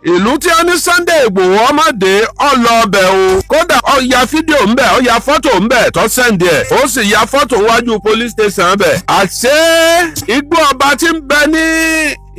Ìlú tí ó ní Sunday Ìgbòho ọmọdé ọlọ́ọ̀bẹ̀ o. Kódà ó ya fídíò ńbẹ̀, ó ya fọ́tò ńbẹ̀ tó send ẹ̀, ó sì ya fọ́tò wájú police station ńbẹ̀. Àṣé igbó ọba tí ń bẹ ní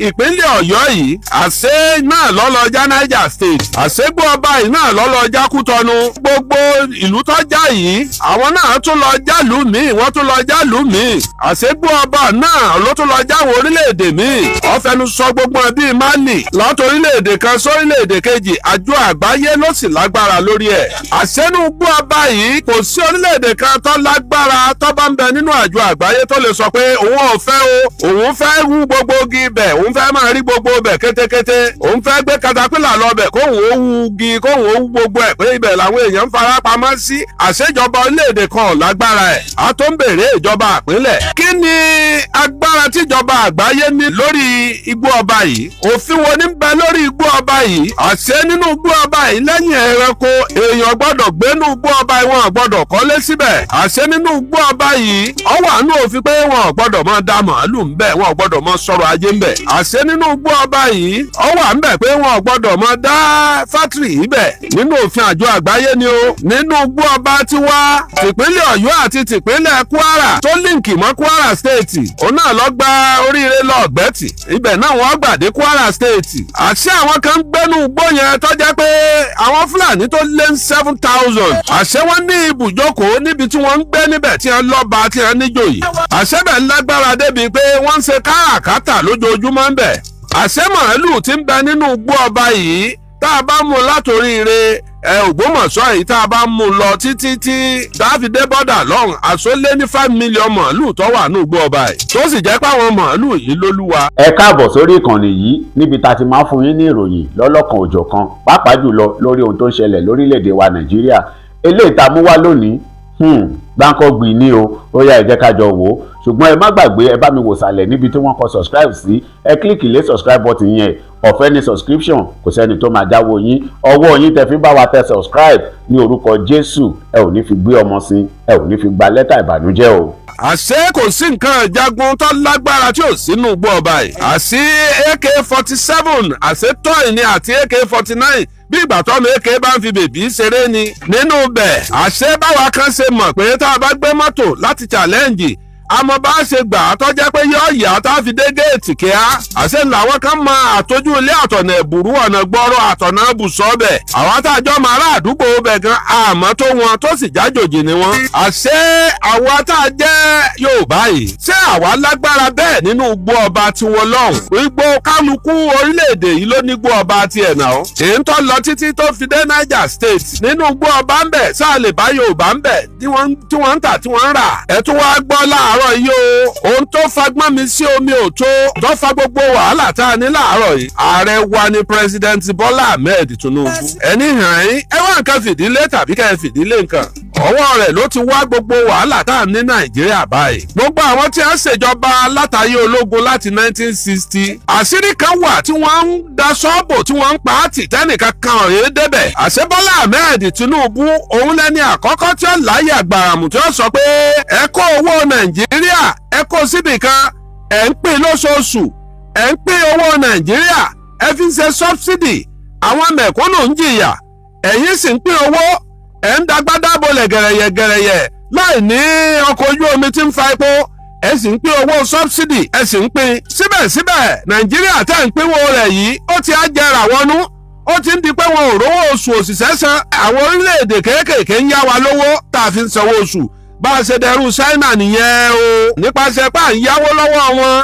ìpínlẹ̀ Ọ̀yọ́ yìí, àṣé náà lọ́lọ́jà Niger State, àṣégbó ọba yìí náà lọ́lọ́jà Kútọ́nù. Gbogbo ìlú tó já yìí, àwọn náà tún lọ jálù míì, wọ́n tún lọ jálù míì. Àṣégbó ọba náà ló tún lọ jáwọ́ orílẹ̀-èdè míì. Ó fẹnu sọ gbogbo bíi Mali lọ́tọ̀, orílẹ̀-èdè kan sórílẹ̀-èdè kejì. Àjọ àgbáyé ló sì lágbára lórí ẹ̀. Àṣẹnugbó ọba yìí, kò sí orílẹ̀-èdè kan tó lágbára tó bá ń bẹ nínú àjọ àgbáyé tó lè sọ pé òun ò fẹ́ o, òun fẹ́ wú gbogbo igi ibẹ̀, òun fẹ́ máa rí gbogbo ibẹ̀ kétékété, òun fẹ́ gbé katapila lọ bẹ̀, kóun ó wú igi, kóun ó wú gbogbo ẹ̀, pé ibẹ̀ làwọn èèyàn ń fara pamọ́ sí. Àṣejọba orílẹ̀-èdè kan ò lágbára ẹ̀, a tó ń bèrè ìjọba àpínlẹ̀. Kí ni agbára tíjọba àgbáyé ní lórí igbó ọba yìí? Òfin wo ní bẹ lórí igbó ọba yìí? Àṣẹ nínú igbó ọba yìí, lẹ́yìn ẹranko, èèyàn gbọ́dọ̀ gbénú igbó ọba yìí, wọn gbọ́dọ̀ kọ́lé síbẹ̀. Àṣẹ nínú igbó ọba yìí, ó wà nínú òfin pé wọn gbọ́dọ̀ máa da màálù ńbẹ̀, wọn gbọ́dọ̀ máa sọ̀rọ̀ ajé ńbẹ̀. Àṣẹ nínú igbó ọba yìí, ó wà ńbẹ̀ pé wọn gbọ́dọ̀ máa dá factory ibẹ̀, nínú òfin àjọ àgbáyé ni o. Nínú igbó ọba tiwa tìpínlẹ̀ Ọ̀yọ́ àti tìpínlẹ̀ Kwara tó link mọ́ Kwara State, òun náà lọ gba oríire lọ ọ̀gbẹ́tì, ibẹ̀ náà wọ́n gbà dé Kwara State. Àṣẹ àwọn kan ń gbẹ́nu igbó yẹn tó jẹ́ pé àwọn Fúlàní tó lé ní 7,000. Àṣẹ wọn ní ibùjókòó níbi tí wọ́n ń gbé níbẹ̀, tí wọ́n lọ́ba, tí wọ́n níjòyè. Àṣẹ bẹ̀ lágbára débi pé wọ́n ń ṣe káràkátà lójoojúmọ́ ń bẹ̀. Àṣẹ màálù tí ń bẹ nínú igbó ọba yìí, tá a bá mú un látòríire ẹ Ògbómọ̀ṣọ́ yìí, tá a bá mú un lọ títí tí tá a fi dé border lọ́hùn, àṣọ lé ní 5 million màálù tó wà ní igbó ọba yìí, tó sì jẹ́ pé àwọn màálù yìí lólúwa. Ẹ káàbọ̀ sórí ìkànnì yìí, níbi tá a ti máa ń fún yín ní ìròyìn lọ́lọ́kan òjọ̀kan, pàápàá jùlọ lórí ohun tó ń ṣẹlẹ̀ lórílẹ̀‐èdè wa Nàìjíríà. Eléyìí tá a mú wá lónìí, gbáǹkọ́gbì ní o. Ó yá, ẹ jẹ́ ká jọ wò ó. Ṣùgbọ́n ẹ má gbàgbé, ẹ bá mi wò sàlẹ̀ níbi tí wọ́n kọ subscribe sí, ẹ click lé subscribe button yẹn. Ọ̀fẹ́ ní subscription, kò sẹ́ni tó máa jáwọ́ yín. Ọwọ́ yín tẹ fi bá wa tẹ subscribe, ní orúkọ Jésù, ẹ ò ní fi gbé ọmọ sí, ẹ ò ní fi gba lẹ́tà ìbànújẹ́ o. Àṣé kò sí nǹkan ìjagun tó lágbára tí ò sínú igbó ọba yìí. Àṣé AK-47, àṣé toy ni, àti AK-49, bí ìgbà tọ́mọ AK bá ń fi baby ṣeré ni nínú bẹ̀. Àṣé báwa kan ṣe mọ̀ pé tá a bá gbé mọ́tò láti Challenge, àmọ́ bá a ṣe gbà á tọ́jẹ́ pé yọ ìyá tá a fi dé géètì kíá. Àṣẹ làwọn kan mọ àtọ́jú ilé, àtọ̀nà ẹ̀bùrú, ọ̀nà gbọ́rọ̀, àtọ̀nà bùsọ̀ bẹ̀. Àwọn àtàjọ́ máa rà àdúgbò bẹ̀ gan, àmọ́ tó wọn tó sì jájòjì ni wọn. Àṣé àwa tá a jẹ́ Yorùbá yìí, ṣé àwa lágbára bẹ́ẹ̀ nínú igbó ọba tiwọn lọ́hùn? Igbó kálukú orílẹ̀-èdè yìí ló ní igbó ọba tiẹ̀ náà. Èyí tó lọ títí tó fi dé Niger State, nínú igbó ọba ń bẹ̀, sáà lè bá Yorùbá ń bẹ̀ tí wọ́n ń tà, tí wọ́n ń rà? Ẹ̀ tún wá gbọ́ láàárọ̀ yìí o, ohun tó fagbọ́n mi sí omi ò tó, tó fa gbogbo wàhálà tá a ní láàárọ̀ yìí, ààrẹ wa ni President Bọ́lá Ahmed Tinubu. Ẹni hàn yín, ẹ wá nǹkan fìdílé tàbí kẹ́ ẹ fìdílé nǹkan, ọwọ́ rẹ̀ ló ti wá gbogbo wàhálà tá a ní Nàìjíríà báyìí. Gbogbo àwọn tí wọ́n ṣèjọba látàyè ológun láti 1960, àṣírí kan wà tí wọ́n ń da ṣọ́ọ̀bù, tí wọ́n ń pa á tì, tẹ́nìkan kan ọ̀rẹ́ débẹ̀. Àṣẹ Bọ́lá Ahmed Tinubu, òun lẹ́ni àkọ́kọ́ tí ó láyè àgbàràmù tí ó sọ pé ẹ kó owó Nàìjíríà, ẹ kó síbì kan, ẹ ń pín lóṣooṣù, ẹ ń pín owó Nàìjíríà, ẹ fi ń ṣe subsidy, àwọn mẹ̀kúnnù ń jìyà, ẹ̀yin sì ń pín owó, ẹ̀ ń dagbádá bolẹ̀ gẹ̀rẹ̀yẹ̀ gẹ̀rẹ̀yẹ̀ láì ní ọkọ̀ ojú omi tí ń fa epo, ẹ sì ń pín owó subsidy, ẹ sì ń pín. Síbẹ̀síbẹ̀, Nàìjíríà tẹ̀ ń pínwó rẹ̀ yìí, ó ti á jẹrà wọnú, ó ti ń di pé wọn ò rówó oṣù òṣìṣẹ́ san. Àwọn orílẹ̀-èdè kéékèèké ń yá wa lówó tá a fi ń sanwó oṣù. Bá a ṣe dẹrú China nìyẹn o, nípasẹ̀ pé à ń yáwó lọ́wọ́ wọn,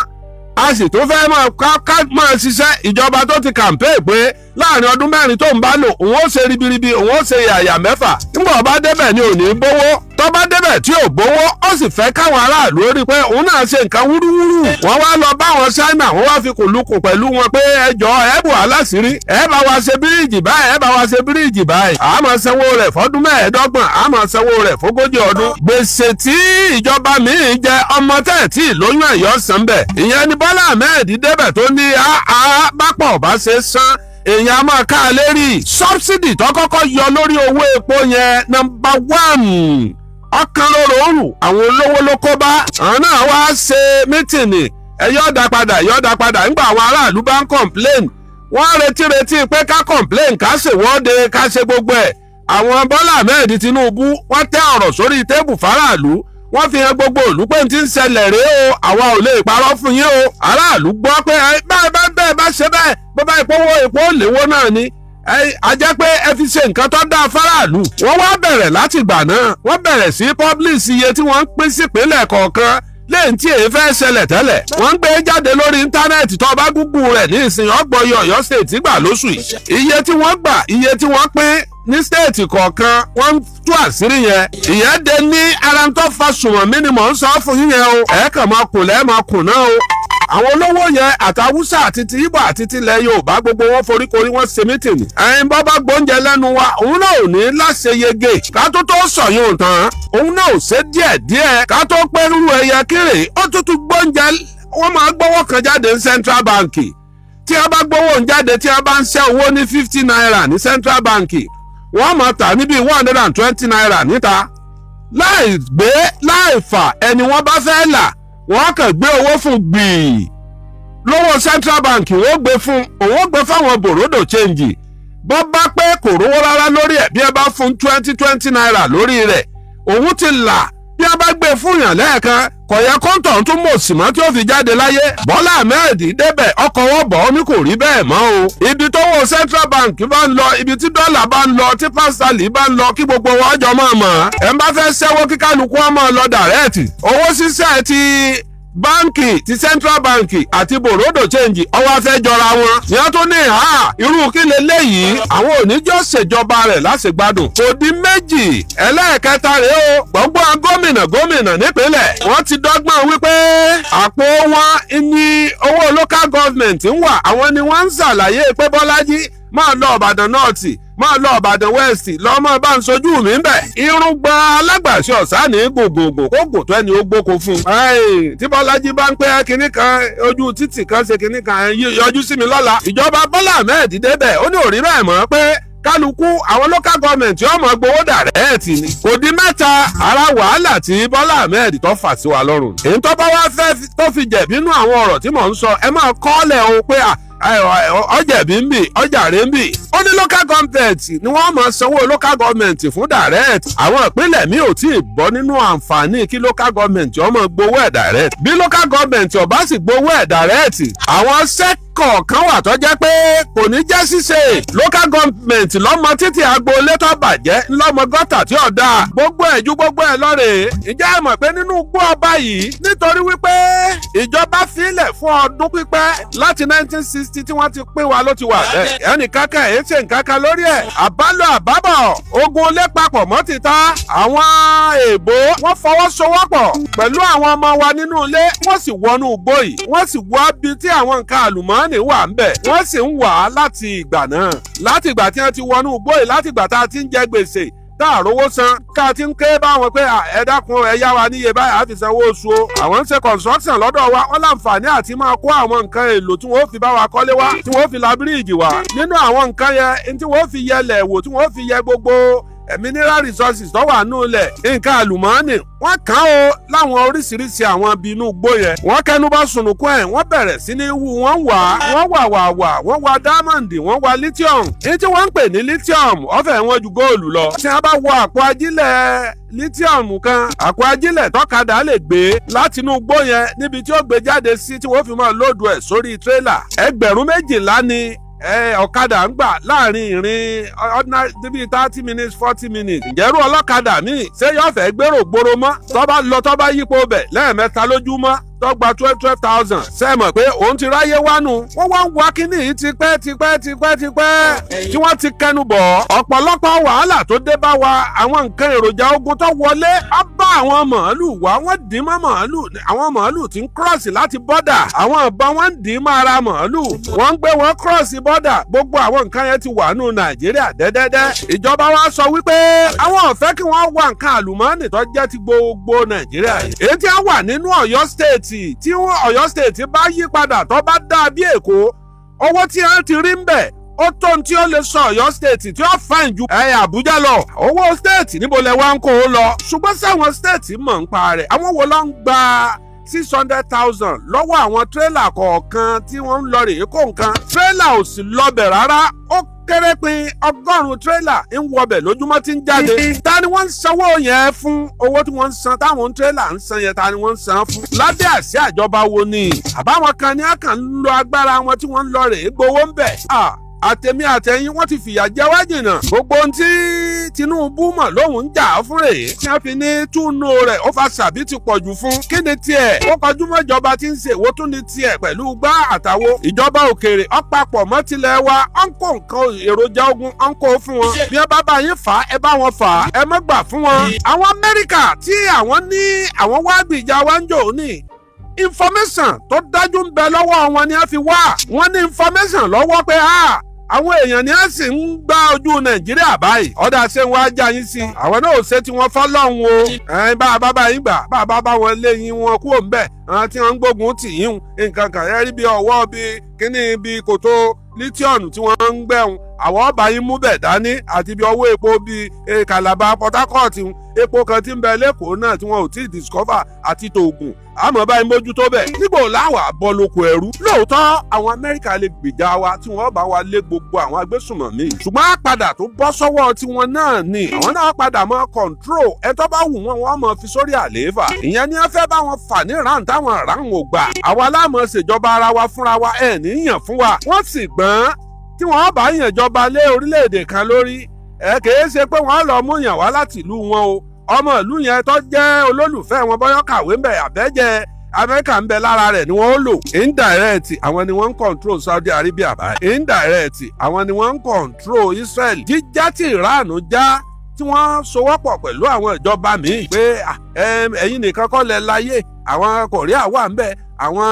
a sì tún fẹ́ máa ká máa ṣiṣẹ́. Ìjọba tó ti campaign pé láàrin ọdún 4 tó ń bá lò, òun ó ṣe ribiribi, òun ó ṣe yàyà mẹ́fà, nígbà ọba débẹ̀ ni ò ní bówó. Tó bá débẹ̀ tí ò bówó, ó sì fẹ́ káwọn aráàlú ó rí i pé òun náà ṣe nǹkan wúrúwúrú. Wọ́n wá lọ bá àwọn China, wọ́n wá fi kùlùkùn pẹ̀lú wọn pé ẹ jọ̀ọ́, ẹ bù aláṣírí, ẹ bá wa ṣe bíríìjì báyìí, ẹ bá wa ṣe bíríìjì báyìí, a máa sanwó rẹ̀ fọ́dún 25, a máa sanwó rẹ̀ fógójì ọdún. Gbèsè tí ìjọba míì jẹ, ọmọ tẹ̀ tí lóyún ẹ̀yọ́ san bẹ̀. Ìyẹn ni Bọ́lá Ahmed débẹ̀ tó ní àá bá pọ̀ bá ṣe san, èèyàn á máa ká a lérí. Subsidy tó kọ́kọ́ yọ lórí owó epo yẹn, number one, ọkàn lóró òrù àwọn olówó ló kó bá. Àwọn náà wá ṣe meeting, ẹ yọ̀ọ̀dà padà, yọ̀ọ̀dà padà. Nígbà àwọn aráàlú bá ń complain, wọ́n Wọ́n retí pé ká complain, ká ṣèwọ́de, ká ṣe gbogbo ẹ̀. Àwọn Bọ́lá Ahmed Tinubu wọ́n tẹ́ ọ̀rọ̀ sórí tébù faraàlú, wọ́n fi hàn gbogbo ìlú pé n ti ń ṣẹlẹ̀ rèé o, àwa ò lè parọ́ fún yín o. Aráàlú gbọ́ pé bẹ́ẹ̀ bá bẹ́ẹ̀ bá ṣe bẹ́ẹ̀ bó bá ìpowó ìpò léwó náà ni a jẹ́ pé ẹ fi ṣe nǹkan tó dáa faraàlú. Wọ́n wá bẹ̀rẹ̀ láti ìgbà náà, wọ́n bẹ̀rẹ̀ sí publish iye tí wọ́n ń pín sípínlẹ̀ kọ̀ọ̀kan lẹ́yìn tí èyí fẹ́ ṣẹlẹ̀ tẹ́lẹ̀. Wọ́n ń gbé jáde lórí íńtánẹ́ẹ̀tì, tó bá Google rẹ̀ ní ìsìn ọgbọ̀nyọ Ọ̀yọ́ state gbà lóṣù yìí. Iye tí wọ́n gbà, iye tí wọ́n pín ní state kọ̀ọ̀kan, wọ́n ń tú àṣírí yẹn. Ìyẹn dé ní ara tó fa sùnmọ̀mí ni mò ń sọ fún yín yẹn o. Ẹ kàn máa kùn lẹ́ẹ̀ máa kùn náà o. Àwọn olówó yẹn àtàwùsà àti ti Ìgbò àti tilẹ̀ Yorùbá gbogbo wọn foríkorí, wọn ṣe mítìnì. Ẹ̀yin bọ́ bá gbóúnjẹ lẹ́nu wa, òun náà ò ní láṣeyege. Ká tó tó sọ̀yún tán, òun náà ò ṣe díẹ̀ díẹ̀. Ká tó pé rú ẹyẹ kéré, ó tútù gbóúnjẹ. Wọ́n máa gbówó kan jáde ní Central Bank. Tí a bá gbówó ń jáde, tí a bá ń ṣẹ́ owó ní ₦50 ní Central Bank, wọ́n máa tà níbi ₦120 níta. Láì gbé láì fà, ẹni wọ́n bá fẹ́ là, wọ́n kàn gbé owó fún gbìí lówó Central Bank, wọ́n gbé fún òun, gbé fáwọn bureau de change. Bọ́ bá pé kò rówó rárá lórí ẹ̀, bí ẹ bá fún ₦20 lórí rẹ̀, òun ti là. Bí a bá gbé fún yàn lẹ́ẹ̀kan, kò yẹ kóńtọ̀ tún mọ̀ sí mọ́ tí ó fi jáde láyé. Bọ́lá Ahmed débẹ̀, ọkọ̀ wọn bọ̀ ọ́ ní kò rí bẹ́ẹ̀ mọ́ o. Ibi tó wọ Central Bank bá ń lọ, ibi tí dọ́là bá ń lọ, tí pásítálì bá ń lọ, kí gbogbo wọn jọ máa mọ̀. Ẹ̀ ń bá fẹ́ ṣẹ́wó, kí kálukú ọmọ lọ direct. Owó ṣíṣẹ́ ti báǹkì ti Central Bank àti bureau de change ọwọ́ afẹ́ jọra wọn. Ní wọ́n tún ní ìhà irú kí leléyìí, àwọn oníjọ́ ṣèjọba rẹ̀ láṣegbádùn. Kò di méjì, ẹlẹ́ẹ̀kẹta rèé o. Gbọ̀ngbọ̀n gómìnà gómìnà nípínlẹ̀, wọ́n ti dọ́gbọ́n wípé àpò wọn ní owó local government ń wà. Àwọn ni wọ́n ń ṣàlàyé pé Bọ́lájí máa lọ Ìbàdàn North, máa lọ Ìbàdàn West, lọ́mọ bá ń sojú mi ń bẹ̀. Irúgbọ́n alágbàṣe ọ̀sán ní gbogbogbò kó gùn tó ẹni ó gbóko fún. Tí Bọ́lájí bá ń pẹ́ kinní kan, ojú títì kan ṣe kinní kan, yọjú sí mi lọ́la. Ìjọba Bọ́lá Ahmed débẹ̀, ó ní òrí bẹ́ẹ̀ mọ́, pé kálukú àwọn local government yóò mọ gbowó direct ni. Kò di mẹ́ta, ara wàhálà tí Bọ́lá Ahmed tó fà sí wa lọ́rùn. Èyí tó bá wá fẹ́ tó fi jẹ̀bi nínú àwọn ọ̀rọ̀ tí mò ń sọ, ẹ máa kọ́lẹ̀ o pé ọjẹ̀bí ń bì, ọjàre ń bì. Ó ní local government ni wọ́n máa sanwó local government fún direct. Àwọn ìpínlẹ̀ mi ò tí ì bọ́ nínú àǹfààní kí local government ó máa gbowó ẹ̀ direct. Bí local government ò bá sì gbowó ẹ̀ direct, àwọn kọ̀ọ̀kan wà tó jẹ́ pé kò ní jẹ́ ṣíṣe. Local government lọ́mọ títí agboolé tó bàjẹ́, lọ́mọ gọ́tà tí ò dáa, gbogbo ẹ̀ ju gbogbo ẹ̀ lọ́rẹ̀. Ǹjẹ́ ẹ mọ̀ pé nínú igbó ọba yìí, nítorí wípé ìjọba filẹ̀ fún ọdún pípẹ́ láti 1960 tí wọ́n ti pín wa ló ti wà bẹ́ẹ̀, ẹnìkankan ẹ̀ ṣe nǹkankan lórí ẹ̀. Àbálò àbábọ̀, ogun olé papọ̀ mọ́ ti ta àwọn èèbó, wọ́n fọwọ́sowọ́pọ̀ pẹ̀lú àwọn ọmọ wa nínú ilé, wọ́n sì wọnú igbó yìí, wọ́n sì wá bí tí àwọn nǹkan àlùmọ́ọ́nì wà ń bẹ̀, wọ́n sì ń wà á láti ìgbà náà. Láti ìgbà tí wọ́n ti wọnú igbó yìí, láti ìgbà tá a ti ń jẹ gbèsè tá a rówó san, ká ti ń ké báwọn pé ẹ dákun, ẹ yá wa níye báyìí, á fi sanwó oṣù o. Àwọn ń ṣe construction lọ́dọ̀ wa, wọ́n láǹfààní àti máa kó àwọn nǹkan èlò tí wọ́n fi bá wa kọ́lé wá, tí wọ́n fi la bíríìjì wá. Nínú àwọn nǹkan yẹn tí wọ́n fi yẹlẹ̀ wò, tí wọ́n fi yẹ gbogbo mineral resources tó wà nínú ilẹ̀, nǹkan àlùmọ́ọ́nì, wọ́n kàn ó láwọn oríṣiríṣi àwọn ibi inú igbó yẹn. Wọ́n kẹnu bá sunùkún ẹ̀, wọ́n bẹ̀rẹ̀ sí ní wú, wọ́n wà, wọ́n wà wà wà, wọ́n wá diamond, wọ́n wá lithium. Ní tí wọ́n ń pè ní lithium, ọ̀fẹ́ wọn ju góòlù lọ. Tí wọ́n bá wọ àpò ajílẹ̀ lithium kan, àpò ajílẹ̀ tọ́kadà lè gbé láti inú igbó yẹn níbi tí ó gbé jáde sí, tí wọ́n fi máa load ẹ̀ sórí tírélà, 12,000 ni ọ̀kadà ń gbà láàrin ìrìn ordinary bíi 30 minutes, 40 minutes. Ǹjẹ́rú ọlọ́kadà míì ṣé yóò fẹ́ gbèrò gbòòrò mọ́ tó bá lọ, tó bá yípo bẹ̀ lẹ́ẹ̀mẹ́ta lójúmọ́, tó gba 12,000, ṣe mọ̀ pé òun ti ráyé wánu? Wọ́n wá ń wá kínní yìí tipẹ́ tipẹ́ tipẹ́ tipẹ́ tí wọ́n ti kẹnu bọ̀. Ọ̀pọ̀lọpọ̀ wàhálà tó dé bá wa, àwọn nǹkan èròjà ogun tó wọlé á bá àwọn màálù wá, wọ́n dín mọ́ màálù. Àwọn màálù tí ń cross láti bọ́dà, àwọn ìbọn wọ́n ń dín mọ́ ara màálù, wọ́n ń gbé wọn cross bọ́dà. Gbogbo àwọn nǹkan yẹn ti wà nù Nàìjíríà dẹ́dẹ́dẹ́. Ìjọba wa sọ wípé àwọn ò fẹ́ kí wọ́n wá nǹkan àlùmọ́ọ́nì tó jẹ́ ti gbogbo Nàìjíríà yìí. Èyí tí a wà nínú Ọ̀yọ́ State, tí Ọ̀yọ́ State bá yí padà, tó bá dà bí Èkó, owó tí a ti rí ń bẹ̀ ó tó ní tí ó lè sọ Ọ̀yọ́ State tí ó fine ju ẹ̀ Àbújá lọ. Owó state níbo lẹ wá ń kó o lọ? Ṣùgbọ́n sáwọn state mọ̀ ń pa rẹ̀, àwọn wo ló ń gba 600,000 lọ́wọ́ àwọn tírélà kọ̀ọ̀kan tí wọ́n ń lọ rèé kó nǹkan. Tírélà ò sì lọbẹ̀ rárá, ó kéré pin 100 tírélà ń wọbẹ̀ lójúmọ́ tí ń jáde. Ta ni wọ́n ń sanwó yẹn fún? Owó tí wọ́n ń san táwọn tírélà ń san yẹn, ta ni wọ́n ń san fún? Lábẹ́ àsíá ìjọba wo ni? Àbáwọn kan ní àkàn ń lo agbára wọn tí wọ́n ń lọ rèé gbowó ń bẹ̀. Àtẹ̀mí àtẹ̀yìn wọ́n ti fìyà jẹ wá jìnnà. Gbogbo ohun tí Tinubu mọ̀ lóhùn ń jà fún rèé, tí wọ́n fi ní túnú rẹ̀ ó fa sàbí ti pọ̀ jù fún. Kí ni tiẹ̀? Ó kọjú mọ́ ìjọba tí ń ṣe, èwo tún ni tiẹ̀ pẹ̀lú gbá àtàwo. Ìjọba òkèèrè ọ̀pápọ̀ mọ́ tilẹ̀ wa, ó ń kó nǹkan èròjà ogun, ó ń kó fún wọn. Bí ẹ bá bá yín fà á, ẹ bá wọn fà á, ẹ má gbà fún wọn. Àwọn Amẹ́ríkà tí àwọn ní àwọn wá gbìjà wa ń jò ní information tó dájú ń bẹ lọ́wọ́ wọn ni a fi wá. Wọ́n ní information lọ́wọ́ pé àwọn èèyàn ni a sì ń gbá ojú Nàìjíríà báyìí. Ọ̀dà ṣé ń wá já yín sí. Àwọn náà ò ṣe tí wọ́n fọ́lọ́hún o. Bá a bá bá yín gbà, bá a bá bá wọn lé yín wọn kúrò ń bẹ̀. Àwọn tí wọ́n ń gbógun tì yín nǹkan kan ẹ rí bí ọwọ́ bí kíní bí kòtò lithium tí wọ́n ń gbẹ̀hún. Àwọn ọba yín mú bẹ̀ dání àti bí ọwọ́ epo bí Calabar, Port Harcourt, epo kan tí ń bẹ lẹ́kọ̀ọ́ náà tí wọ́n ò tí ì discover àti tòògùn. Àmọ́ báyìí mójútó bẹ̀. Nígbò láwà bọ́ lóko ẹrú. Lóòótọ́ àwọn Amẹ́ríkà lè gbèjà wa tí wọ́n bá wa lé gbogbo àwọn agbésùnmọ̀mí. Ṣùgbọ́n á padà tó bọ́ sọ́wọ́ tiwọn náà ni. Àwọn náà padà mọ control ẹ tó bá wù wọ́n wọ́n mọ fi sórí àlééfà. Ìyẹn ni wọ́n fẹ́ bá wọn fà ní round táwọn round ò gbà. Àwa la máa ṣèjọba ara wa fúnra wa, ẹ̀ níyàn fún wa. Wọ́n sì gbọ́n tí wọ́n bá yàn jọba lé orílẹ̀-èdè kan lórí. Ẹ kìí ṣe pé wọ́n lọ mú yàn wá láti ìlú wọn o. Ọmọ ìlú yẹn tó jẹ́ olólùfẹ́ wọn bọ́yọ́ kàwé ń bẹ̀ àbẹ́jẹ́ Amẹ́ríkà ń bẹ lára rẹ̀ ni wọ́n ó lò. Indirect àwọn ni wọ́n ń control Saudi Arabia báyìí. Indirect àwọn ni wọ́n ń control Israel. Jíjá tí Iran já tí wọ́n sowọ́pọ̀ pẹ̀lú àwọn ìjọba míì pé ẹ̀yin nìkan kọ́ lẹ láyé, àwọn Korea wà ń bẹ, àwọn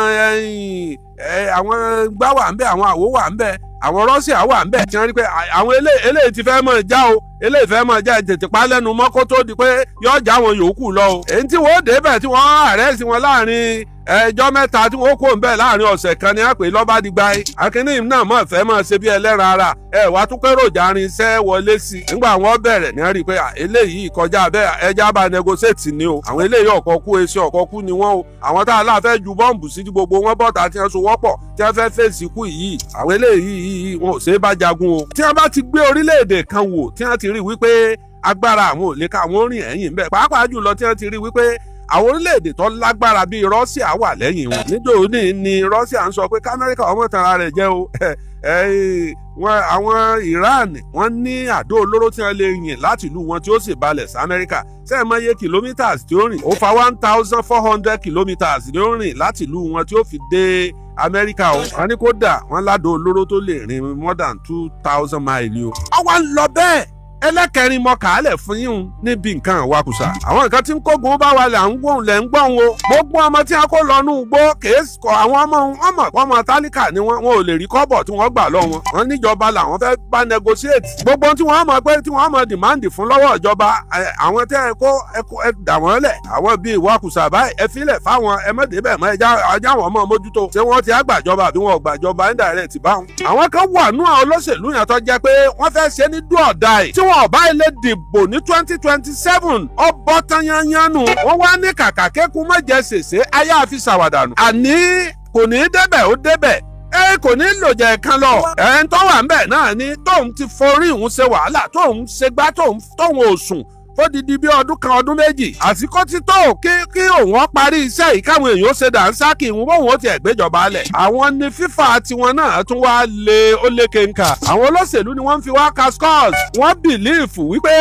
gbá wà ń bẹ, àwọn àwo wà ń bẹ, àwọn Russia wà ń bẹ. Tí wọ́n rí pé àwọn eléyìí ti fẹ́ mọ̀ já o, eléyìí fẹ́ mọ̀ já, tètè pa lẹ́nu mọ́ kó tó di pé yóò já wọn yòókù lọ o. Èyí tí wọ́n débẹ̀ tí wọ́n àrẹ́sì wọn láàrin ẹjọ́ mẹ́ta tí wọ́n kó ń bẹ̀ láàrin ọ̀sẹ̀ kan ni a pè lọ́ba dìgbà yìí. Akínní náà mọ̀ fẹ́ mọ̀ ṣe bí ẹlẹ́ran ara ẹ wá tún kéròjà irinṣẹ́ wọlé sí i. Nígbà wọn bẹ̀rẹ̀ ni a rí i pé eléyìí kọjá bẹ́ẹ̀, ẹja bá negotiate ni o. Àwọn eléyìí ọ̀kọ́ kú esi ọ̀kọ́ kú ni wọ́n o. Àwọn tá a lá fẹ́ ju bọ́ǹbù sí gbogbo wọn bọ́ta tí wọ́n so wọ́pọ̀ tí wọ́n fẹ́ fèsì kú yìí. Àwọn eléyìí wọn ò ṣe é bá jagun o. Tí wọ́n bá ti gbé orílẹ̀-èdè kan wò tí wọ́n ti rí wípé agbára àwọn ò lè ká àwọn rìn ẹ̀yìn bẹ́ẹ̀, pàápàá jùlọ tí wọ́n ti rí wípé àwọn orílẹ̀-èdè tó lágbára bíi Russia wà lẹ́yìn wọn. Níjòní ni Russia ń sọ pé k'Amẹ́ríkà ọmọ tanra rẹ̀ jẹ́ o. Àwọn Iran wọ́n ní àdó olóró tí wọ́n lè yìn láti ìlú wọn tí ó sì balẹ̀ sí Amẹ́ríkà. Ṣé ẹ mọ iye kilometers tí ó rìn? Ó fa 1,400 kilometers ni ó rìn láti ìlú wọn tí ó fi dé Amẹ́ríkà o. Wọ́n ní kódà wọ́n ládó olóró tó lè rìn more than 2,000 miles o. Ọwọ́ ń lọ bẹ́ẹ̀. Ẹlẹ́kẹrin mọ kàálẹ̀ fún yín níbi nǹkan àwakùsà. Àwọn nǹkan tí ń kógun bá wa là ń gbóhùn lẹ̀ ń gbọ́n o. Gbogbo ọmọ tí a kó lọ nú igbó kìí kọ àwọn ọmọ ọmọ ọmọ tálíkà ni wọn ò lè rí kọ́bọ̀ tí wọ́n gbà lọ wọn. Wọ́n níjọba làwọn fẹ́ bá negotiate. Gbogbo tí wọ́n mọ̀ pé tí wọ́n mọ̀ demand fún lọ́wọ́ ìjọba, àwọn tẹ́ ẹ kó ẹ dà wọ́n lẹ̀. Àwọn bíi ìwakùsà báyìí ẹ filẹ̀ fáwọn ẹ mọ̀ débẹ̀ mọ́ ẹja àwọn ọmọ mójútó. Ṣé wọ́n ti àgbàjọba àbí wọn ò gbàjọba indirect báwọn? Àwọn kan wà nú àwọn olóṣèlú yẹn tó jẹ́ pé wọ́n fẹ́ ṣe ní do or die. Tí wọn ọba ilé dìbò ní 2027 ọbọ tanyanyanu. Wọ́n wá ní kàkà kékun mọ̀jẹ̀ ṣèṣe ayé àfi ṣàwàdànù. Àní kò ní í débẹ̀ ó débẹ̀, ẹ kò ní lòjẹ̀ kan lọ. Ẹ̀ ń tọ́wà ń bẹ̀ náà ni tóun ti forí òun ṣe wàhálà, tóun ṣe gbá, tóun ò sùn fódìdí bí ọdún kan ọdún méjì. Àsìkò ti tó kí òun ó parí iṣẹ́ yìí káwọn èèyàn ó ṣe dànsákì ìwọ̀n bóun ó tiẹ̀ gbéjọba lẹ̀. Àwọn ní fífà tiwọn náà tún wá lé ó lékè ńkà. Àwọn olóṣèlú ni wọ́n ń fi wá ka scores. Wọ́n bìlíìfù wípé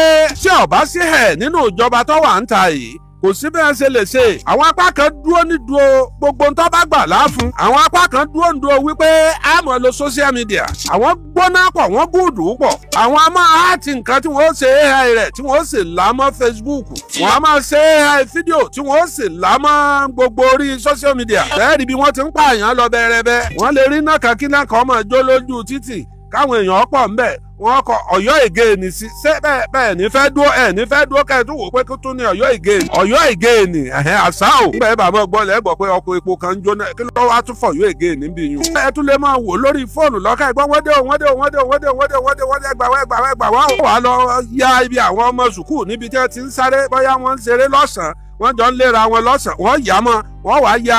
tí ọ̀bá sí ẹ̀ nínú ìjọba tó wà ń ta yìí kò sí bí wọ́n ṣe lè ṣe. Àwọn apá kan dúró ní dúró gbogbo ń tó bá gbà láàfún. Àwọn apá kan dúró ní dúró wípé a máa lo social media. Àwọn gbóná pọ̀, wọ́n gùdù pọ̀. Àwọn a máa háàtì nǹkan tí wọ́n ṣe AI rẹ̀ tí wọ́n sì là mọ́ Facebook. Wọ́n a máa ṣe AI fídíò tí wọ́n sì là mọ́ gbogbo orí social media. Bẹ́ẹ̀ni bí wọ́n ti ń pààyàn lọ bẹ́ẹ̀rẹ́bẹ́. Wọ́n lè rí náà kan kí náà kan máa jó lójú títì káwọn èèyàn pọ̀ ńbẹ̀. Wọ́n kọ Ọ̀yọ́ again sí ṣé bẹ́ẹ̀ bẹ́ẹ̀ ní fẹ́ dúró ẹ̀ ní fẹ́ dúró kẹ́ ẹ̀ tún wò pé kí tún ní Ọ̀yọ́ again Ọ̀yọ́ again ẹ̀hẹ́n àṣà ò. Nígbà yẹn bàbá gbọ́ lẹ́gbọ̀ pé ọkọ̀ epo kan ń jóná kí ló wá tún fọ̀yọ́ again níbí yun. Ẹ tún lè máa wò lórí fóònù lọ́kà ẹ̀gbọ́n wọ́n dé o wọ́n dé o wọ́n dé o wọ́n dé o wọ́n dé o wọ́n dé o wọ́n dé ẹgbà wá ẹgbà wá ẹgbà wá. Wà á lọ ya ibi àwọn ọmọ sùkúù níbi tí wọ́n ti ń sáré bóyá wọ́n ń ṣeré lọ́sàn-án. Wọ́n jọ ń léra wọn lọ́sàn, wọ́n yà mọ́, wọ́n wàá ya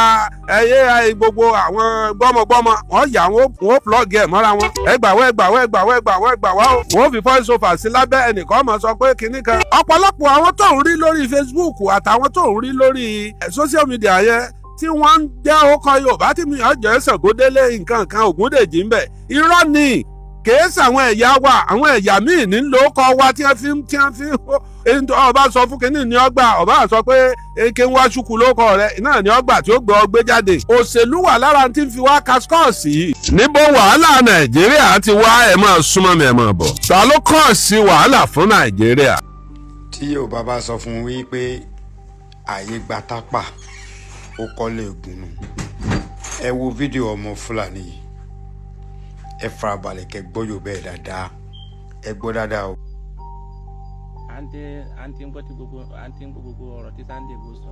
ẹyẹ gbogbo àwọn gbọ́mọgbọ́mọ, wọ́n yà wọ́n plug ẹ̀ mọ́ra wọn. Ẹgbà wọ́, ẹgbà wọ́, ẹgbà wọ́, ẹgbà wọ́, ẹgbà wọ́. Wọ́n fi voice over sí lábẹ́, ẹnìkan máa sọ pé kinní kan. Ọ̀pọ̀lọpọ̀ àwọn tó ń rí lórí Facebook àtàwọn tó ń rí lórí social media yẹn tí wọ́n ń jẹ́ ọkọ̀ Yorùbá tí mi ọjọ́ Ṣàngódélé nǹkan kan Ògúndèjì ń bẹ̀. Irọ́ ni, kìí sàwọn ẹ̀yà wa, àwọn ẹ̀yà míì ní ló kọ́ wa tí wọ́n fi ọba sọ fún kínní ní ọgbà, ọba sọ pé eke ń wá ṣùkú ló kọ rẹ náà ní ọgbà tí ó gbé ọ gbé jáde. Òṣèlú wà lára tí ń fi wá kaskọ́ọ̀sì yìí. Níbo wàhálà Nàìjíríà ti wá? Ẹ̀ máa súnmọ́ mi, ẹ̀ máa bọ̀. Ta ló kàn sí wàhálà fún Nàìjíríà? Tí Yorùbá bá sọ fún wí pé ààyè gba tápà, ó kọ́lé ògùn nù. Ẹ wo fídíò ọmọ Fúlàní yìí, ẹ farabalẹ̀ kẹ́ gbọ́ Yorùbá ẹ̀ dáadáa, ẹ gbọ́ dáadáa o. À ń tí ń gbọ́ tí gbogbo à ń tí ń gbọ́ gbogbo ọ̀rọ̀ tí Sunday Igboho sọ.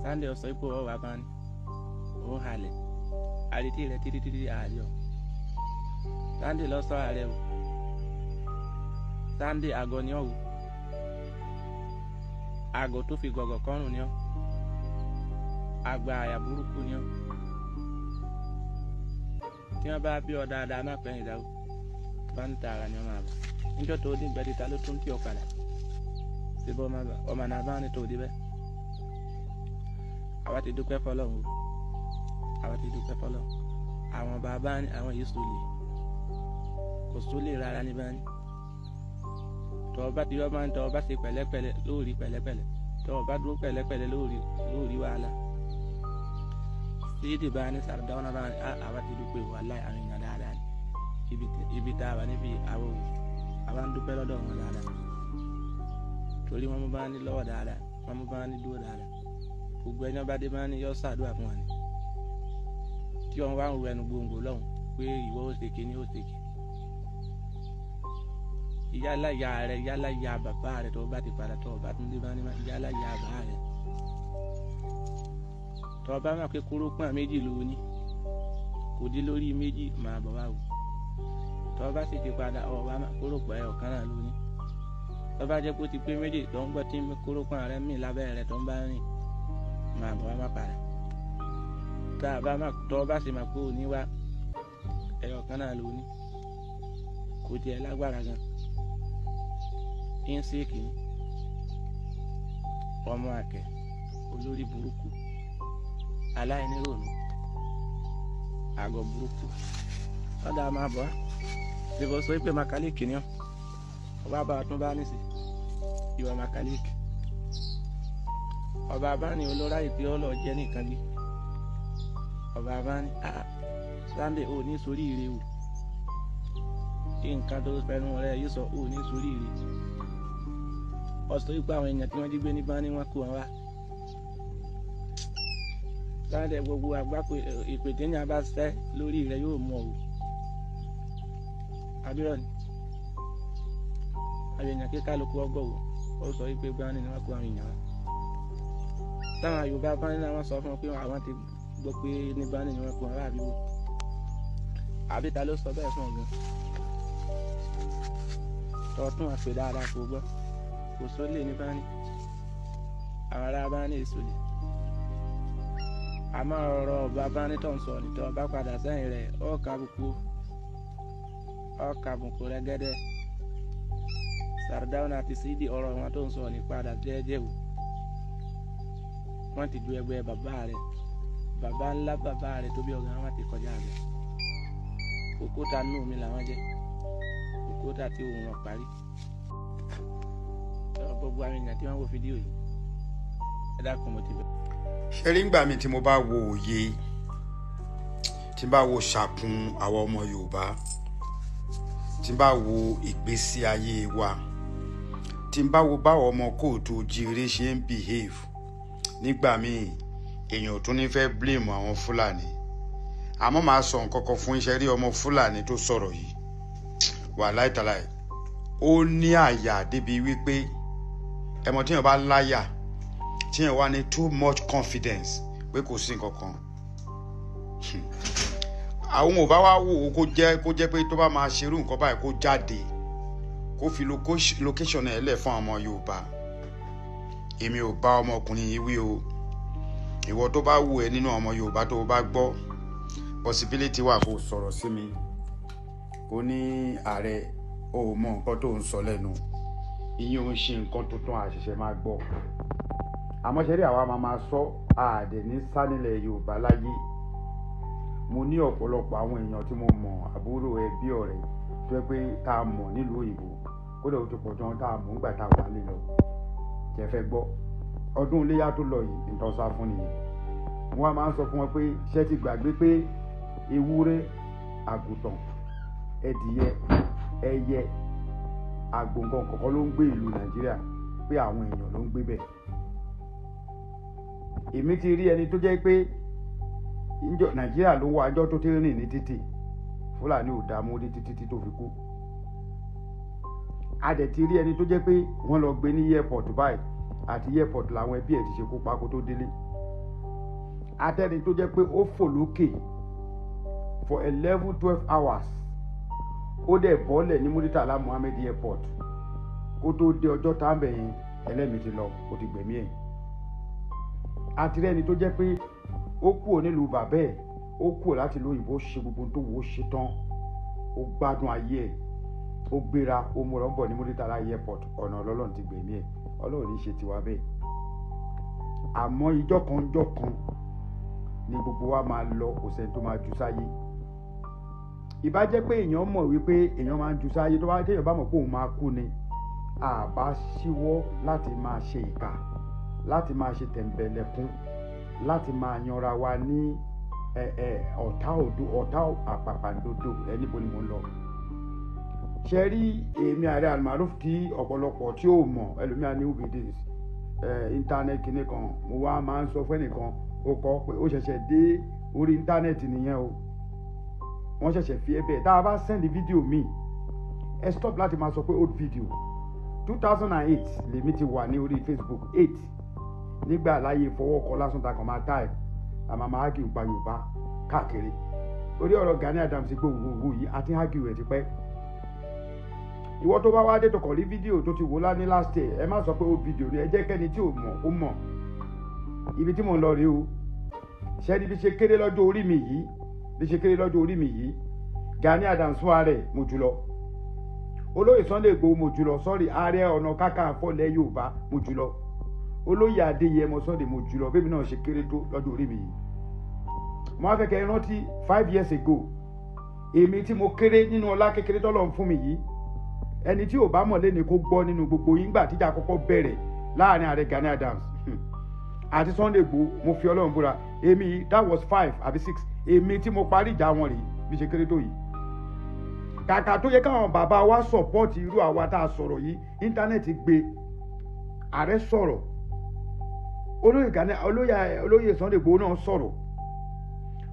Sunday sọ ipò ọ̀wà bá ní òun halẹ̀ àrètí rẹ̀ títí títí ààrẹ ọ̀. Sunday lọ sọ ààrẹ o. Sunday, àgọ́ ni ọ́ o. Àgọ́ tó fi gọ̀gọ̀ kọ́rùn ni ọ́. Àgbà àyà burúkú ni ọ́. Tí wọ́n bá bí ọ dáadáa, má pẹ́yìn dáwó bá ń ta ara ni wọ́n máa bọ̀ níjọ́ tó dín gbẹ́dí. Ta ló tún tí ọ padà síbọ̀ ọmọ náà bá ní tó di bẹ́ẹ̀? Àwa ti dúpẹ́ fọlọ́run o, àwa ti dúpẹ́ fọlọ́run. Àwọn bàbá ní àwọn yìí sólè, kò sólè rárá ní bá ní. Tọ́ ọ bá ti yọ máa ń tọ́ ọ bá ṣe pẹ̀lẹ́pẹ̀lẹ́ lórí pẹ̀lẹ́pẹ̀lẹ́, tọ́ ọ bá dúró pẹ̀lẹ́pẹ̀lẹ́ lórí lórí wàhálà. Sídì bá ní, Sàrdáwọ́nà bá ní, àwa ti dúpẹ́. Wàláhì, àwọn èèyàn dáadáa ní ibi tá a wà níbi àwọn òwò. Àwa ń dúpẹ́ lọ́dọ̀ wọn dáadáa torí wọ́n mú bá ní lọ́wọ́ dáadáa, wọ́n mú bá ní dúró dáadáa. Gbogbo ẹni bá dé bá ní yọ ṣàdúrà fún wọn ni. Tí wọn wá ń ru ẹnu gbòǹgbò lọ́hùn pé ìwọ ó ṣe kíní, ó ṣe kí ìyálà ìyá rẹ, ìyálà ìyá bàbá rẹ, tó bá ti padà, tó bá tún dé bá ní, ìyálà ìyá bàbá rẹ, tó bá máa pé kórópọ̀n méjì ló ní kò dé lórí méjì, máa bọ̀ wá o. Tó bá sì ti padà, ọ̀ wá kórópọ̀n ẹ̀ ọ̀kan náà ló ní. Tó bá jẹ́ pé ó ti pé méjì tó ń gbọ́ tí kórópọ̀n rẹ mì lábẹ́ rẹ tó ń bá rìn, máa bọ̀ wá, má padà. Tá a bá má tó bá sì máa kó o ní wá, ẹ̀yọ̀ kan náà ló ní, kò tiẹ̀ lágbára gan ínsíìkì ni ọmọ àkẹ́, olórí burúkú, aláìníròònú, àgọ́ burúkú. Ọ̀dà máa bọ̀ wá ṣèbọ̀ sọ pé màkàlíkì ni ọ́. Ọba bá tún bá ní sí ìwà màkàlíkì. Ọba bá ní olóra ìpè ọlọ jẹ́ nìkan gbé. Ọba bá ní Sunday ò ní sórí ire o. Kí nǹkan tó fẹnu rẹ yìí sọ, ò ní sórí ire. Ọsọ ipò àwọn èèyàn tí wọ́n jí gbé ní bá ní wọ́n kó wọn wá. Sunday, gbogbo àgbákò ìpè téèyàn bá ṣẹ́ lórí rẹ yóò mú ọ o. Abirọ ni àwọn èèyàn kí kálukú ọgbọ wò. Ó sọ wípé gbani ni wọ́n kó àwọn èèyàn wá. Táwọn Yorùbá bá ní àwọn sọ fún wọn pé àwọn ti gbọ́ pé ní bani ni wọ́n kó wọn wá, àbí wò? Àbí ta ló sọ bẹ́ẹ̀ fún ọ gan? Tọ́tún àpè dáadáa kò gbọ́. Kò sólè ní bani, àwọn ará bani èso lè. Àmọ́ ọ̀rọ̀ ọba bani tó ń sọ nìtọ́ bá padà sẹ́yìn rẹ̀, ọ̀ọ́ka àbùkù, ọ̀ọ́ka àbùkù rẹ́gẹ́dẹ́. Sardauna àti Sidi, ọ̀rọ̀ wọn tó ń sọ ní padà jẹ́jẹ́ o. Wọ́n ti ju ẹgbẹ́ bàbá rẹ̀, bàbá ńlá bàbá rẹ̀ tó bí ọ̀gá wọn ti kọjá rẹ̀. Òkúta nù mí làwọn jẹ́, òkúta tí òun wọn parí. Gbogbo àwọn èèyàn tí wọ́n wo fídíò yìí, ẹ dákun, mo ti bẹ̀. Ṣe rí ngbà mi tí mo bá wo òye, tí n bá wo ṣàkun àwọn ọmọ Yorùbá, tí n bá wo ìgbésí ayé wa, tí n bá wo báwọn ọmọ káàárọ̀ oòjíire ṣe ń behave nígbà míì, èèyàn ò tún ní fẹ́ blame àwọn Fúlàní. Àmọ́ màá sọ nǹkan kan fún iṣẹ́ rí ọmọ Fúlàní tó sọ̀rọ̀ yìí, wàláì tàláì, ó ní àyà débi wípé ẹmọ tíyàn bá láyà, tíyàn wá ní too much confidence pé kò sí nǹkan kan. Àwọn ò bá wá wò ó, kó jẹ́ pé tó bá máa ṣerú nǹkan báyìí, kó jáde, kó fi location ẹ̀ lẹ̀ fún àwọn ọmọ Yorùbá. Èmi ò bá ọmọkùnrin yìí wí o. Ìwọ tó bá wù ẹ́ nínú ọmọ Yorùbá tó o bá gbọ́, possibility wà kó sọ̀rọ̀ sí mi, kó ní ààrẹ o ò mọ nǹkan tó ń sọ lẹ́nu. Ìyẹn ò ń ṣe nǹkan tuntun, àṣẹ̀ṣẹ̀ máa gbọ́. Àmọ́ ṣe rí, àwa máa sọ àdẹ̀ ní sánilẹ̀ Yorùbá láyé. Mo ní ọ̀pọ̀lọpọ̀ àwọn èèyàn tí mo mọ̀, àbúrò, ẹbí, ọ̀rẹ́ tó yẹ pé tá a mọ̀ nílùú òyìnbó, kódà ó ti pọ̀ jọ tá a mọ̀ nígbà tá a wà lé lọ. Jẹ́ fẹ́ gbọ́, ọdún iléyà tó lọ yìí, nǹkan sá fún nìyẹn. Wọ́n máa ń sọ fún wọn pé ṣé ti gbàgbé pé ewúrẹ́, àgùntàn, ẹdìyẹ, ẹyẹ, àgbò, nǹkan kọ̀ọ̀kan ló ń gbé ìlú Nàìjíríà, pé àwọn èèyàn ló ń gbé bẹ̀. Èmi ti rí ẹni tó jẹ́ pé Nàìjíríà ló wá ẹjọ́ tó ti rìn ní títì, Fúlàní ò dààmú ní títí tí tó fi kú. A dẹ̀ ti rí ẹni tó jẹ́ pé wọ́n lọ gbé ní airport báyìí, àti airport làwọn ẹbí ẹ̀ ti ṣekú pa kó tó délé. Atẹ́ni tó jẹ́ pé ó fò lókè for 11, 12 hours, ó dẹ̀ bọ́lẹ̀ ní Muritala Muhammed Airport. Kó tó dé ọjọ́ táǹbẹ̀ yẹn, ẹlẹ́mìí ti lọ, ó ti gbẹ̀mí ẹ̀. Àti rẹ́ni tó jẹ́ pé ó kúrò nílùú bàbá ẹ̀, ó kúrò láti ìlú òyìnbó, ṣe gbogbo tó wò ó ṣe tán, ó gbádùn ayé ẹ̀, ó gbéra, ó múra, ń bọ̀ ní Muritala Airport, ọ̀nà Ọlọ́run ti gbẹ̀mí ẹ̀. Ọlọ́run ní ṣe tiwa bẹ́ẹ̀. Àmọ́ ìjọ́ kan, ìjọ́ kan ni gbogbo wa máa lọ, kò sẹ́ni tó máa ju sáyé. Ìbá jẹ́ pé èèyàn mọ̀ wípé èèyàn máa ń ju sáyé, tó bá téèyàn bá mọ̀ pé òun máa kú ni, àbá ṣíwọ́ láti máa ṣe ìkà, láti máa ṣe tẹ̀m̀bẹ̀lẹ̀kún, láti máa yanra wa ní ẹ ẹ ọ̀tá òdo, ọ̀tá àpàpàǹdodo. Ẹ níbo ni mò ń lọ? Ṣe rí èmi ààrẹ Almaroof tí ọ̀pọ̀lọpọ̀ tí ò mọ̀, ẹlòmíà ní who be this internet kìíní kan. Mo wá máa ń sọ fún ẹnìkan, ó kọ pé ó ṣẹ̀ṣẹ̀ dé orí internet nìyẹn o, wọ́n ṣẹ̀ṣẹ̀ fi ẹ bẹ́ẹ̀. Tá a bá send fídíò mi, ẹ stop láti máa sọ pé old video. 2008 lèmi ti wà ní orí Facebook, eight nígbà láyé fọwọ́kọ lásán ta kàn máa type, àmà máa argue pa Yorùbá káàkiri. Orí ọ̀rọ̀ Gani Adams gbogbo yìí àti argue rẹ̀ ti pẹ́. Ìwọ tó bá wá dé tó kàn rí fídíò tó ti wò lá ní last year, ẹ má sọ pé old video ni. Ẹ jẹ́ kẹ́ni tí ò mọ̀ ó mọ̀. Ibi tí mò ń lọ rèé o. Ṣẹ́ni bí ṣe kéré lọ́jọ́ orí mi yìí, bí ṣe kéré lọ́jọ́ orí mi yìí, Gani Adams fún ààrẹ mo jùlọ, olóyè Sunday Igboho mo jùlọ, sọ́rí, Ààrẹ Ọ̀nà Kakanfò ilẹ̀ Yorùbá mo jùlọ, olóyè Adéyẹmọ Sunday mo jùlọ, bẹ́ẹ̀ mi náà ṣe kéré tó lọ́jọ́ orí mi yìí. Mo á fẹ́ kẹ́ ẹ rántí 5 years ago, èmi tí mo kéré nínú ọlá kékeré tọ́lọ̀ ń fún mi yìí, ẹni tí ò bá mọ̀ lẹ́ni kó gbọ́ nínú gbogbo yín, gbà tíjà kọ́kọ́ bẹ̀rẹ̀ láàrin ààrẹ Gani Adams àti Sunday Igboho, mo fi Ọlọ́run búra, èmi, that was five àbí six, èmi tí mo parí ìjà wọn rèé, bí ṣe kéré tó yìí. Kàkà tó yẹ káwọn bàbá wa support irú àwa tá a sọ̀rọ̀ yìí, internet gbé, ààrẹ sọ̀rọ̀, olóyè Gani, olóyè Sunday Igboho náà sọ̀rọ̀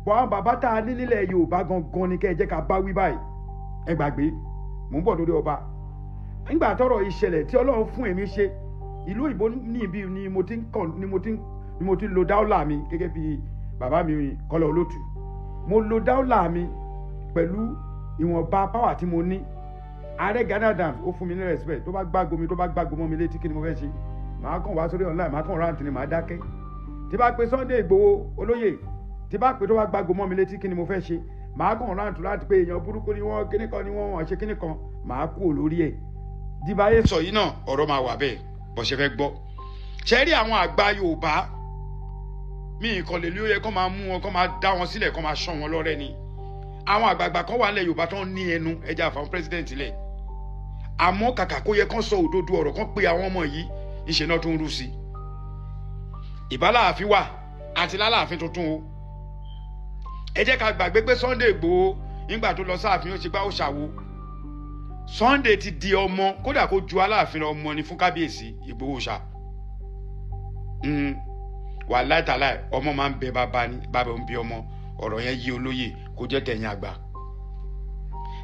bọ́. Àwọn bàbá tá a ní nílẹ̀ Yorùbá gangan ni kẹ́ ẹ jẹ́ ká bá wí báyìí. Ẹ gbàgbé, mò ń bọ̀ lórí ọba. Nígbà tọ́rọ̀ ìṣẹ̀lẹ̀ tí Ọlọ́run fún èmi ṣe ìlú òyìnbó ní ibi ni mo ti ń kàn ni mo ti ń lo dáúlà mi gẹ́gẹ́ bí bàbá mi Kọ́lá Olótù. Mo lo dáúlà mi pẹ̀lú ìwọ̀nba power tí mo ní. Ààrẹ Gani Adams, ó fún mi ní respect. Tó bá gbágo mi, tó bá gbágo mọ́ mi létí, kí ni mo fẹ́ ṣe? Màá kàn wá sórí online, màá kàn rant ni, màá dákẹ́. Tí bá pe Sunday Igboho, olóyè, tí bá pe, tó bá gbágo mọ́ mi létí, kí ni mo fẹ́ ṣe? Màá kàn rant láti pé èèyàn burúkú ni wọ́n, kíní kan ni wọ́n, wọ́n ṣe kíní kan, màá kú lórí ẹ̀. Dìbàyè sọ yìí náà, ọ̀rọ̀ máa wà bẹ́ẹ̀ bó ṣe fẹ́ gbọ́. Ṣe rí àwọn àgbà Yorùbá mi ìkànnì ló yẹ kó máa mú wọn, kó máa dá wọn sílẹ̀, kó máa ṣọ́ wọn lọ́rẹ́ ni. Àwọn àgbààgbà kan wà nílẹ̀ Yorùbá tó ń ní ẹnu ẹja àfàwọn president lẹ̀, àmọ́ kàkà kó yẹ kán sọ òdodo ọ̀rọ̀, kán pe àwọn ọmọ yìí, ìṣe náà tó ń rú sí i. Ìbáláàfin wà àti lálàáfin tuntun o. Ẹ jẹ́ ká gbàgbé pé Sunday Igboho, nígbà tó lọ sáàfin, ó ṣe gbá, ó ṣàwo. Sunday ti di ọmọ, kódà kó ju Aláàfin ọmọ ni fún kábíyèsí Ìgbòho ṣá. Wàláì tàláì, ọmọ máa ń bẹ bàbá ni, bàbá ń bí ọmọ. Ọ̀rọ̀ yẹn yí olóyè, kó jẹ́ tẹ̀yìn àgbà.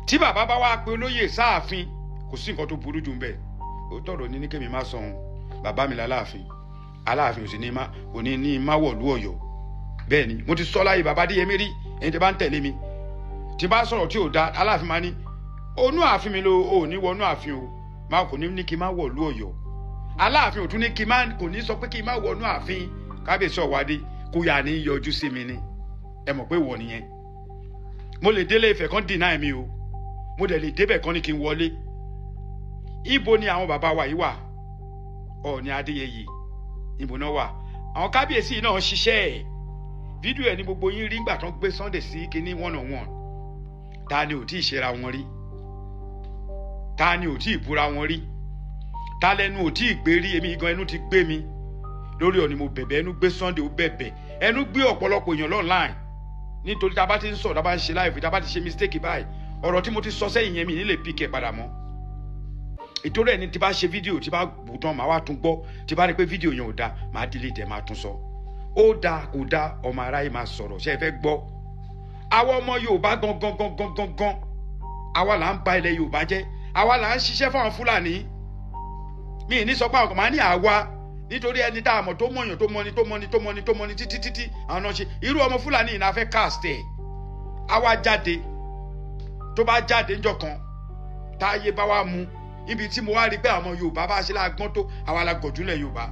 Tí bàbá bá wá pé olóyè sáàfin, kò sí nǹkan tó burú jù ń bẹ̀. Ó tọ̀rọ̀ ní kémi má sọ ohun bàbá mi láláàfin. Aláàfin ò sì ní má kò ní ní má wọ̀lú Ọ̀yọ́. Bẹ́ẹ̀ ni mo ti sọ láyé bàbá Adéyẹmí rí. Ẹni tí bá ń tẹ̀lé mi, tí bá sọ̀rọ̀ tí ò da, Aláàfin máa ní onú ààfin mi ló ò ní wọnú ààfin o, má kò ní ní kí n má wọ̀lú Ọ̀yọ́. Aláàfin ò tún ní kí n má, kò ní sọ pé kí n má wọnú ààfin. Kábíyèsí ọ̀wádé kó yà ní yọjú sí mi ni. Ẹ mọ̀ pé wọ̀ nìyẹn. Mo lè délé Ifẹ̀ kan deny mi o, mo dẹ̀ lè débẹ̀ kan ní kí n wọlé. Ibo ni àwọn bàbá wa yìí wà? Ọọ̀ni Adéyẹyè ibo náà wà? Àwọn kábíyèsí náà ṣiṣẹ́ ẹ̀. Fídíò ẹ̀ ní gbogbo yín rí nígbà tó ń gbé Sunday sí kinní one on one. Ta ni ò tí ì ṣera wọn rí? Ta ni ò tí ì búra wọn rí? Ta lẹnu ò tí ì gbé rí? Èmi gan ẹnu ti gbé mi lórí Ọ̀ọ̀ni, mo bẹ̀bẹ̀, ẹnu gbé Sunday, ó bẹ̀bẹ̀, ẹnu gbé ọ̀pọ̀lọpọ̀ èèyàn online. Nítorí tá a bá ti ń sọ̀rọ̀, tá a bá ń ṣe live, tá a bá ti ṣe mistake báyìí, ọ̀rọ̀ tí mo ti sọ sẹ́yìn yẹn, mi ní lè pick ẹ̀ padà mọ́. Ìtorí ẹni tí bá ṣe fídíò, tí bá bù tán, màá wá tún gbọ́. Tí bá rí pé fídíò yẹn ò da, màá delete ẹ̀, máa tún sọ. Ó da, kò da, ọmọ aráyé máa sọ̀rọ̀. Ṣé ẹ fẹ́ gbọ́? Àwa ọmọ Yorùbá gangan gangan gangan, àwa là ń ba ilẹ̀ Yorùbá jẹ́, àwa là ń ṣiṣẹ́ fáwọn Fúlàní. Mi ní sọ pé àwọn kan máa ní àwa, nítorí ẹni tá a mọ̀ tó mọ̀yàn, tó mọni, tó mọni, tó mọni, tó mọni títí títí, àwọn náà ṣe irú ọmọ Fúlàní yìí náà fẹ́ cast ẹ̀. Àwa jáde, tó bá jáde ńjọ́ kan, táyé bá wa mú ibi tí mo wá rí pé àwọn Yorùbá bá ṣe lágbọ́n tó, àwa la gọ̀júlẹ̀ Yorùbá.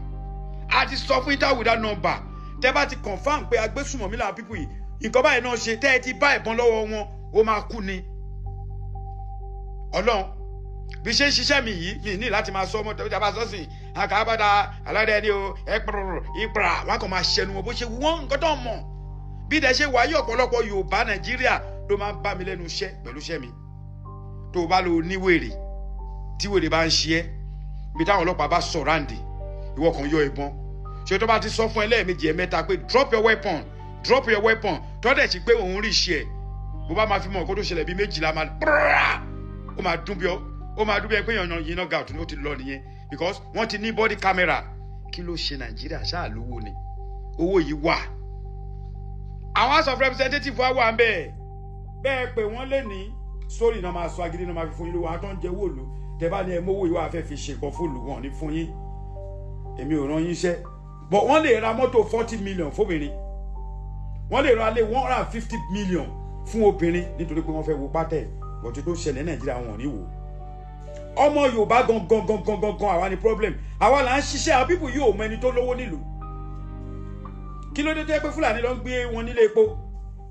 A ti sọ fún inter without number, tẹ́ bá ti confirm pé agbésùmọ̀mí làwọn people yìí, nǹkan báyìí náà ṣe, tẹ́ ẹ ti bá ìbọn lọ́wọ́ wọn, ó máa kú ni. Ọlọ́run, bí ṣe ń ṣiṣẹ́ mi yìí, mi ní láti máa sọ ọmọ tẹ́lẹ̀ bá sọ sí àkàbàdà aládé ni o. Ẹ pọ̀rọ̀ ìpra wọn kàn máa ṣẹnu wọn bó ṣe wọ́n, nǹkan tó mọ̀. Bí dẹ̀ ṣe wáyé, ọ̀pọ̀lọpọ̀ Yorùbá Nàìjíríà ló máa ń bá mi lẹ́nu iṣẹ́ pẹ̀lú iṣẹ́ mi. Tó o bá lo níwèrè, tí wèrè bá ń ṣe ẹ́, ibi táwọn ọlọ́pàá bá surround, ìwọ kan yọ ìbọn. Ṣé tó bá ti sọ fún ẹ lẹ́ẹ̀mejì, ẹ̀mẹ́ta pé "Drop your weapon, drop your weapon," tó dẹ̀ sí pé òun rí iṣẹ́ ẹ̀, bó bá máa fi mọ̀ nǹkan tó ṣẹlẹ̀, bíi 12 máa ó máa dún bí ó máa dún bí ẹ pé èèyàn yìí náà gàtún, ó ti lọ nìyẹn, because wọ́n ti ní body camera. Kí ló ṣe Nàìjíríà? Ṣáà lówó ni, owó yìí wà. Àwọn House of Representatives wa wà ń bẹ́ẹ̀ bẹ́ẹ̀ pé wọ́n lè ní sórí náà, máa sọ agídí náà, máa fi fún yín lówó. Àwọn tó ń jẹ owó òlu, tẹ bá ní ẹ mówó yìí wà, fẹ́ fi ṣe nǹkan fóònù, wọn ní fún yín. Èmi ò rán yín iṣẹ́ but wọ́n lè ra mọ́tò 40 million fóbìnrin, wọ́n lè ra lé 150 million fún obìnrin, nítorí pé wọ́n fẹ́ wo pátẹ̀ bọ̀tí tó ṣẹlẹ̀ ní Nàìjíríà, wọn ò ní wò. Ọmọ Yorùbá gangan gangan gangan, àwa ni problem, àwa là ń ṣiṣẹ́. Àwọn people yóò mọ ẹni tó lówó nílùú. Kí ló dé tó yẹ pé Fúlàní ló ń gbé wọn nílé epo?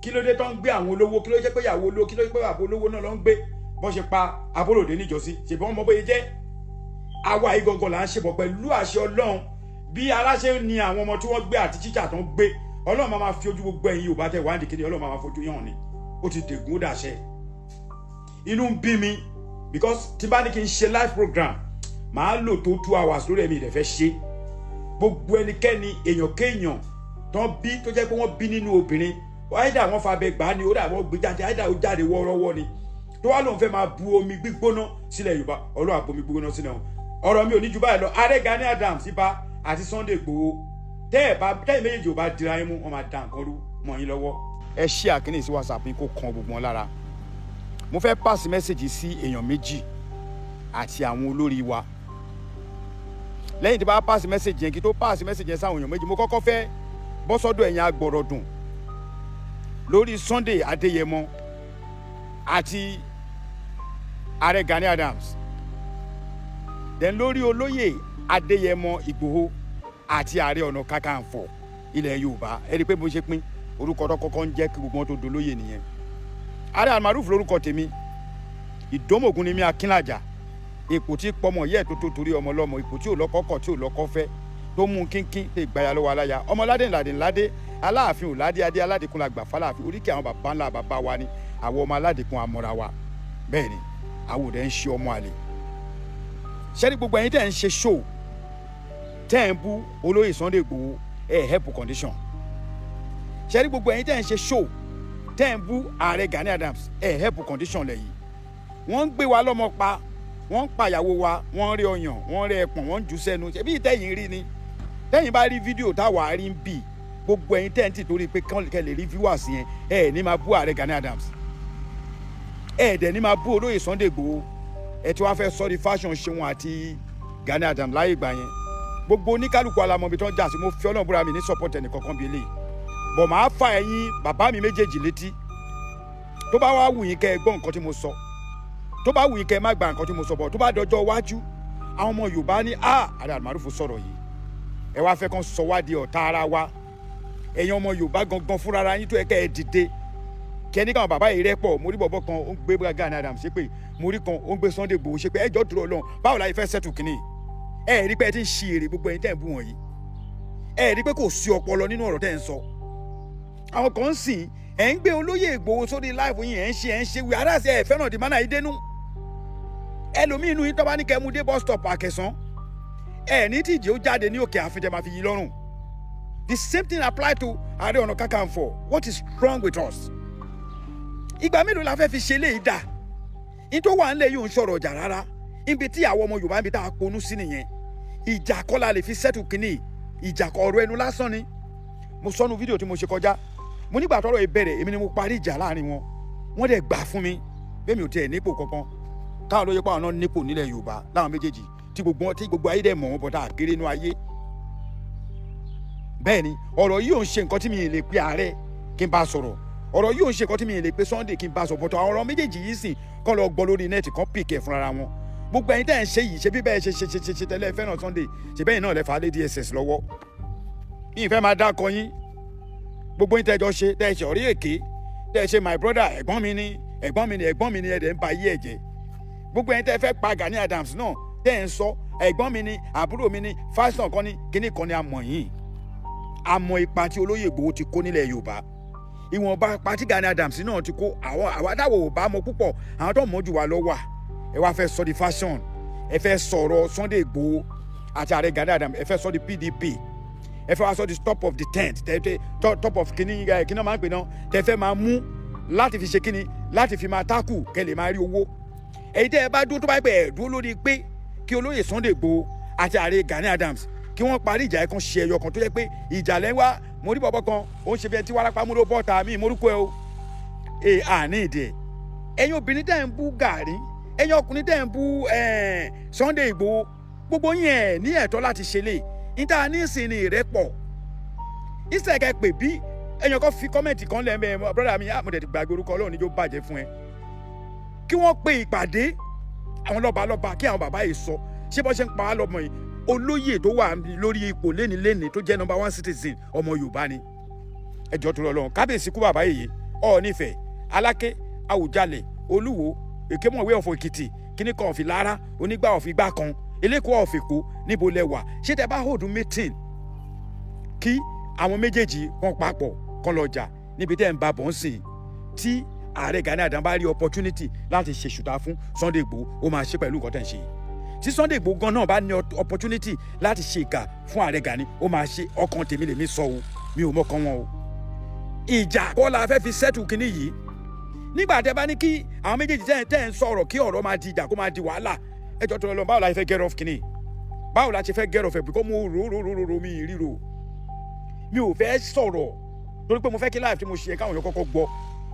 Kí ló dé tó ń gbé àwọn olówó? Kí ló jẹ́ pé ìyàwó olówó, kí ló jẹ́ pé àbò olówó náà ló ń gbé? Bọ́n ṣe pa Abolòdé níjọ́sí, ṣèbọn ọmọ bóyá jẹ́ àwa yìí gangan là ń ṣe bọ̀. Pẹ̀lú àṣẹ Ọlọ́run, bí ara ṣe ń ni àwọn ọmọ tí wọ́n gbé àti tíṣà tó ń gbé, Ọlọ́run máa ma fi ojú gbogbo ẹ̀yin Yorùbá tẹ̀ wá ní kéde, Ọlọ́run máa ma fojú yàn ni. Ó ti dègún, ó dàṣẹ. Inú ń bí mi because tí bá ní kí n ṣe live program, màá lò tó 2 hours lórí ẹ̀mí ìdẹ̀fẹ́ ṣe. Gbogbo ẹnikẹ́ni, èèyàn kéèyàn tán bí tó jẹ́ pé wọ́n bí nínú obìnrin, àìdá wọ́n fa abẹ gbà ni, ó dà wọ́n gbé jáde, àìdá ó jáde wọ́ọ́rọ́wọ́ ni, tó wá lóun fẹ́ máa bu omi gbígbóná sílẹ̀ Yorùbá, Ọlọ́run àbomi gbígbóná sílẹ̀ wọn. Ọ̀rọ̀ mi ò ní ju báyìí lọ. Ààrẹ Gani Adams ibà àti Sunday Igboho, tẹ́ ẹ̀ bá tẹ́ ẹ̀ méjèèjì ò bá dira yín mú, wọ́n máa da nǹkan rú mọ́ yín lọ́wọ́. Ẹ ṣí àkíní sí WhatsApp yín kó kan gbogbo wọn lára. Mo fẹ́ pass message sí èèyàn méjì àti àwọn olórí wa. Lẹ́yìn tí bá pass message yẹn, kí tó pass message yẹn sáwọn èèyàn méjì, mo kọ́kọ́ fẹ́ bọ́ sọ́dọ̀ ẹ̀yin agbọ̀rọ̀dùn lórí Sunday Adéyẹmọ àti Ààrẹ Gani Adams, then lórí olóyè Adéyẹmọ Ìgbòho àti Ààrẹ Ọ̀nà Kakanfò ilẹ̀ Yorùbá. Ẹ rí i pé bó ṣe pín orúkọ tó kọ́kọ́ ń jẹ́ kí gbogbo wọn tó dolóyè nìyẹn. Ààrẹ Almaroof lórúkọ tèmi. Ìdómògùn ni mí, Akínlàjà, ipò tí pọmọ yẹ tó tó torí ọmọ lọmọ, ipò tí ò lọ́kọ kọ̀, tí ò lọ́kọ fẹ́, tó mú kínkín tẹ gbaya lọ́wọ́ aláya. Ọmọládé ńládé ńládé, Aláàfin ò ládé adé, aládìkún la gbà fáláàfin. Oríkì àwọn bàbá ńlá bàbá wa ni. Àwọn ọmọ aládìkún amọ̀ra wa. Bẹ́ẹ̀ ni àwọn òde ń ṣe ọmọ àlè. Ṣẹ́ni gbogbo ẹ̀yin tẹ́ ń ṣe show, tẹ́ ń bú olóyè Sunday Igboho, ẹ̀ help condition. Ṣẹ́ni gbogbo ẹ̀yin tẹ́ ń ṣe show, tẹ́ ń bú Ààrẹ Gani Adams, ẹ̀ help condition lẹ̀ yìí. Wọ́n ń gbé wa lọ́mọ pa, wọ́n ń pàyàwó wa, wọ́n ń rí ọyàn, wọ́n ń rí ẹpọ̀n, wọ́n ń jù sẹ́nu. Ṣebí tẹ́yìn rí ni? Tẹ́yìn bá rí fídíò táwa rí ń bì, gbogbo ẹ̀yin tẹ́ ń tì torí pé kẹ́ lè rí viewers yẹn, ẹ̀ ní máa bú Ààrẹ Gani Adams, ẹ̀ dẹ̀ ní máa bú olóyè Sunday Igboho. Ẹ tí wàá fẹ́ sọ di fashion ṣeun àti Gani Adams láyé ìgbà yẹn. Gbogbo oníkálukú alamọbi tó ń jà sí. Mo fi Ọlọ́run búra, mi ní support ẹnì kankan bíi eléyìí bọ̀. Máa fa ẹ̀yin bàbá mi méjèèjì létí. Tó bá wá wù yín kẹ́ ẹ gbọ́ nǹkan tí mo sọ, tó bá wù yín kẹ́ ẹ má gba nǹkan tí mo sọ bọ̀, tó bá dọjọ́ iwájú Àwọn ọmọ Yorùbá ní a Ààrẹ Almaroof sọ̀rọ̀ yìí, ẹ wá fẹ́ kàn sọ wá di ọ̀tá ara wa. Ẹ̀yin ọmọ Yorùbá gangan fúnra ara yín tó yẹ kẹ́ ẹ dìde, kẹ́ni káwọn bàbá yìí rẹ́pọ̀. Mo rí bọ̀bọ̀ kan ó ń gbé Gani Adams ṣépè, mo rí kan ó ń gbé Sunday Igboho ṣépè. Ẹ jọ̀ọ́ dúró Ọlọ́run, báwo la yìí fẹ́ settle kínní? Ẹ rí pé ẹ ti ń ṣi èrè, gbogbo ẹ̀yin tẹ́ ń bú wọ̀nyí, ẹ rí pé kò sí ọpọlọ nínú ọ̀rọ̀ tẹ́ ń sọ. Àwọn kan ń sìn, ẹ̀ ń gbé olóyè Ìgbòho sórí live yín, ẹ̀ ń ṣe wí aráàsì, ẹ̀ fẹ́ràn di mánà yìí dénú. Ẹlòmíín inú yín, tó bá ní kẹ́ mú dé bus stop Àkẹsàn, ẹ̀ ní tìjì ó jáde ní òkè àfin tẹ́ máa fi yí lọ́rùn. The same thing apply to Ààrẹ Ọ̀nà Kakanfò. What is wrong with us? Ìgbà mélòó la fẹ́ fi ṣe léyìí dà? Ní tó wà ńlẹ̀ yìí ò ń sọ̀rọ̀ ọjà rárá. Ibi tí àwọn ọmọ Yorùbá, níbi tá a ponú sí nìyẹn. Ìjà kọ́ la lè fi settle kínní, ìjà kọ́, ọ̀rọ̀ ẹnu lásán ni. Mo sọnù fídíò tí mo ṣe kọjá, mo nígbà tọ́rọ̀ ìbẹ̀rẹ̀, èmi ni mo parí ìjà láàrin wọn, wọ́n dẹ̀ gbà fún mi bẹ́ẹ̀. Mi ò tiẹ̀ nípò kankan, káwọn ló yẹ pé àwọn náà nípò nílẹ̀ Yorùbá láwọn méjèèjì tí gbogbo ayé dẹ̀ mọ̀ wọ́n bọ́tà àkéré inú ayé. Bẹ́ẹ̀ ni ọ̀rọ̀ yìí ò ń ṣe nǹkan tí mi lè pe ààrẹ kí n bá sọ̀rọ̀, ọ̀rọ̀ yìí ò ń ṣe nǹkan tí mi lè pe Sunday kí n bá sọ̀rọ̀, bọ́tọ̀ àwọn ọ̀rọ̀ méjèèjì yìí sìn kọ́ lọ gbọ́ lórí net, kan pick ẹ̀ fúnra wọn. Gbogbo ẹ̀yin tẹ́ ẹ̀ ń ṣe yìí, ṣe bí bẹ́ẹ̀ ṣe ṣe ṣe ṣe ṣe tẹ́lẹ̀ fẹ́ràn Sunday, ṣe bẹ́ẹ̀ náà lẹ fà á lé DSS lọ́wọ́. Yìí fẹ́ máa dákọ yín, gbogbo yín tẹ́jọ́ ṣe, tẹ́ ẹ ṣe ọ̀rí èké, tẹ́ ẹ ṣe my brother, ẹ̀gbọ́n mi ni, ẹ̀gbọ́n mi ni, ẹ̀gbọ́n mi ni, ẹ̀dẹ̀ ń ba ayé ẹ̀ jẹ́. Gbogbo ẹ̀yin tẹ́ fẹ́ pa Gani Adams náà, tẹ́ ẹ̀ ń sọ ẹ̀gbọ́n mi ni, àbúrò mi ni, fásitì kan ni, kíní kan ni, àmọ̀ yìí, àmọ́ ipa tí olóyè Ìgbòho ti kó nílẹ̀ Yorùbá, ìwọ̀nba ipa tí Gani Adams náà ti kó, àwọn àwa táwọn ò bá mọ púpọ̀, àwọn tó mọ̀ jù wá lọ wà. Ẹ wá fẹ́ sọ di fashion, ẹ fẹ́ sọ̀rọ̀ Sunday Ìgbòho àti ààrẹ Gani Adams, ẹ fẹ́ sọ di PDP, ẹ fẹ́ wá sọ di top of the tent, tẹ tẹ top of kíní ẹ, kíní máa ń pè náà, tẹ fẹ́ máa mú láti fi ṣe kíní, láti fi máa tákù kẹ́ lè máa rí owó. Èyí tẹ́ ẹ bá dúró, tó bá pẹ́ ẹ dúró lórí pé kí olóyè Sunday Ìgbòho àti ààrẹ Gani Adams kí wọ́n parí ìjà, ẹ̀kan ṣe ẹyọ kan tó yẹ pé ìjà lẹ́ ń wá. Mo rí bọ̀bọ̀ kan, ó ń ṣe bí ẹni tí wárápá múlò bọ́ta mi ìmórúkọ ẹ o ẹ àní ìdí ẹ. Ẹ̀yin obìnrin tẹ́ ń bú gàrí, ẹ̀yin ọkùnrin tẹ́ ń bú Sunday Ìgbòho, gbogbo yín ẹ̀ ní ẹ̀tọ́ láti ṣe lè níta nísìn ní ìrẹ́pọ̀ ìsẹ̀kẹ̀ pè bí ẹ̀yàn kan fi comment kan lẹ́mẹ̀. Brother mi, mo dẹ̀ ti gbàgbé orúkọ, Ọlọ́run níjó bàjẹ́ fún ẹ. Kí wọ́n pe ìpàdé àwọn lọ́balọ́ba, kí àwọn bàbá yìí sọ ṣé bọ́ ṣe ń pa á lọ́mọ yìí. Olóyè tó wà lórí ipò léni-léni tó jẹ́ number one citizen, ọmọ Yorùbá ni. Ẹjọ́ tó lọ lọ́run, kábíyèsí kú bàbá yìí, Ọọ̀nìfẹ̀, Aláké, Àwùjalẹ̀, Olúwo, Èkémọ̀wé ọ̀fọ̀ Èkìtì, kíní kan ọ̀fì lára onígbà ọ̀fì gbà kan, eléko ọ̀fìkó, níbo lẹ wà? Ṣé tẹ bá hold meeting kí àwọn méjèèjì wọn papọ̀ kán lọ jà níbi tẹ́ ń ba bọ̀ ń sìn, tí ààrẹ Gani Adams bá rí opportunity láti ṣe ṣùtá fún Sunday Igboho, ó máa ṣe pẹ̀lú nǹkan tẹ̀ ń ṣe yìí. Tí Sunday Igboho gan náà bá ní opportunity láti ṣe ìkà fún ààrẹ Gani, ó máa ṣe. Ọkàn tèmi lèmi sọ o, mi ò mọ̀kàn wọn o. Ìjà kọ́ la fẹ́ fi settle kinní yìí. Nígbà tẹ́ bá ní kí àwọn méjèèjì tẹ́ ń sọ̀rọ̀, kí ọ̀rọ̀ máa di ìjà, kó máa di wàhálà, ẹjọ́ tó lọ, báwo la ṣe fẹ́ get off kinní? Báwo la ṣe fẹ́ get off ẹ̀? Because mo rò rò rò rò, mi ríro, mi ò fẹ́ sọ̀rọ̀ torí pé mo fẹ́ kí live tí mo ṣe káwọn èèyàn kọ́kọ́ gbọ́,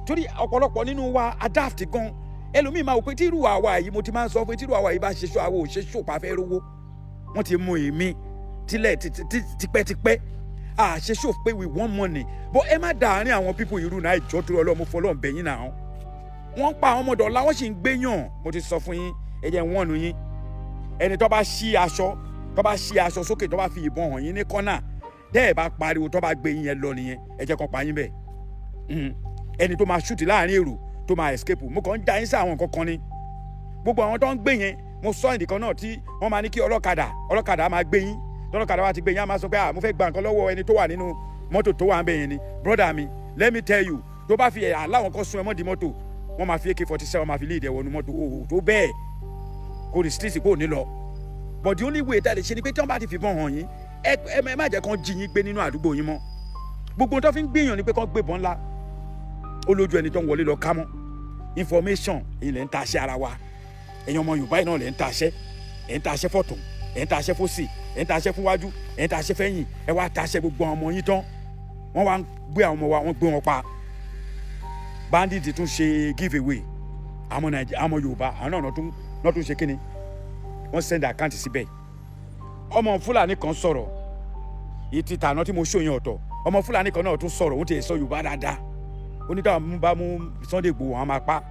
torí ọ̀pọ̀lọpọ̀ nínú wa adapt gan. Ẹlòmíì máa wò pé tírú àwa yìí, mo ti máa ń sọ pé tírú àwa yìí bá ṣe ṣó, àwọn ò ṣe ṣó pa fẹ́ rówó. Wọ́n ti mú èmi tilẹ̀ tipẹ́tipẹ́, à ṣe ṣó pé we want money, but ẹ má dàárín àwọn people irú náà. Ìjọ tó lọ́ọ́, mo fọlọ́ bẹ̀yìn náà, wọ́n pa àwọn ọmọdé ọ̀la, wọ́n sì ń gbéyàn. Mo ti sọ fún yín, ẹ jẹ́ wọ́n nu yín. Ẹni tó bá ṣí aṣọ, tó bá ṣí aṣọ sókè, tó bá fi ìbọn hàn yín ní kọ́nà, tẹ́ ẹ bá pariwo, tó bá gbé yín yẹn lọ nìyẹn, ẹ jẹ́ kó pa yín bẹ́ẹ̀. Ẹni tó máa shoot láàrin èrò tó máa escape, mo kàn ń já yín sí àwọn nǹkan kan ni. Gbogbo àwọn tó ń gbé yẹn, mo sọ ìdí kan náà tí wọ́n máa ní kí ọlọ́kadà máa gbé yín. Tọ́lọ́kadà bá ti gbé yín, á máa sọ pé, "Ah, mo fẹ́ gba nǹkan lọ́wọ́ ẹni tó wà nínú mọ́tò tó wà ń bẹ̀ yẹn ni." Brother mi, let me tell you, tó bá fi aláwọn kan sún ẹ mọ́ di mọ́tò, wọ́n máa fi AK-47 máa fi lé ìdẹ̀wọ̀nù mọ́tò o tó bẹ́ẹ̀ kò rí street kò ní lọ. But the only way tá a lè ṣe ni pé tí wọ́n bá ti fìbọn hàn yín, ẹ má jẹ́ kán jí yín gbé nínú àdúgbò yín mọ́. Gbogbo tó fi ń gbìyàn ni pé kán gbébọn ńlá, ó lójú ẹni tó ń wọlé lọ ká mọ́. Information èyí lẹ̀ ń ta aṣẹ́ ara wa. Ẹ̀yin ọmọ Yorùbá yìí náà lẹ̀ ń ta aṣẹ́, ẹ̀ ń ta aṣẹ́ fọ̀tún, ẹ̀ ń ta aṣẹ́ fòsì, ẹ̀ ń ta aṣẹ́ fúnwájú, ẹ̀ ń ta aṣẹ́ fẹ́yìn. Ẹ wá ta aṣẹ́ gbogbo àwọn ọmọ yín tán, wọ́n wá ń gbé àwọn ọmọ wa, wọ́n gbé wọn pa. Bandit tún ṣe give away àwọn Nàìjíríà, àwọn Yorùbá, àwọn náà tún ṣe kíni, wọ́n send account síbẹ̀. Ọmọ Fúlàní kan sọ̀rọ̀ ìtì tàná tí mo ṣòyìn ọ̀tọ̀. Ọmọ Fúlàní kan náà tún sọ̀rọ̀, òun ti sọ Yorùbá dáadáa. Ó ní táwọn bá mú Sunday Igboho, àwọn máa pa.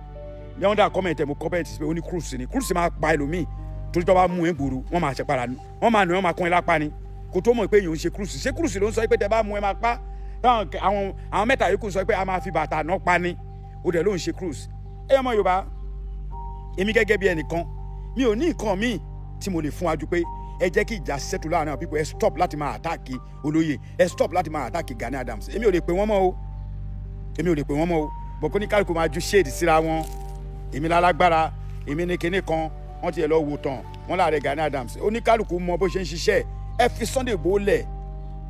Ní under comment ẹ̀, mo comment síbẹ̀, ó ní cruise ni cruise máa pa ẹlòmíì. Torí tó bá mú ẹ gbòòrò, wọ́n máa ṣe para nu, wọ́n máa nù, wọ́n máa kún ẹ lápá ni. Kò tó mọ̀ pé èèyàn ń ṣe cruise. Ṣé cruise ló ń sọ pé tẹ bá mú ẹ máa pa? Táwọn àwọn mẹ́ta yòókù sọ pé a máa fi bàtà náà pa ni, ó dẹ̀ ló ń ṣe cruise. Ẹ ọmọ Yorùbá, èmi gẹ́gẹ́ bí ẹnìkan, mi ò ní nǹkan míì tí mo lè fún wa ju pé ẹ jẹ́ kí ìjà settle láàrin àwọn people. Ẹ stop láti máa attack olóyè, ẹ stop láti máa attack Gani Adams. Èmi ò lè pè wọ́n mọ́ o, èmi ò lè pè wọ́n mọ́ o. Bọ̀ kó ní kálukú máa ju shade síra wọn, èmi lálágbára, èmi ní kinní kan. Wọ́n ti yẹ lọ wò tán wọ́n láàrẹ Gani Adams. Oníkálukú mọ bó ṣe ń ṣiṣẹ́. Ẹ fi Sunday Igboho lẹ̀,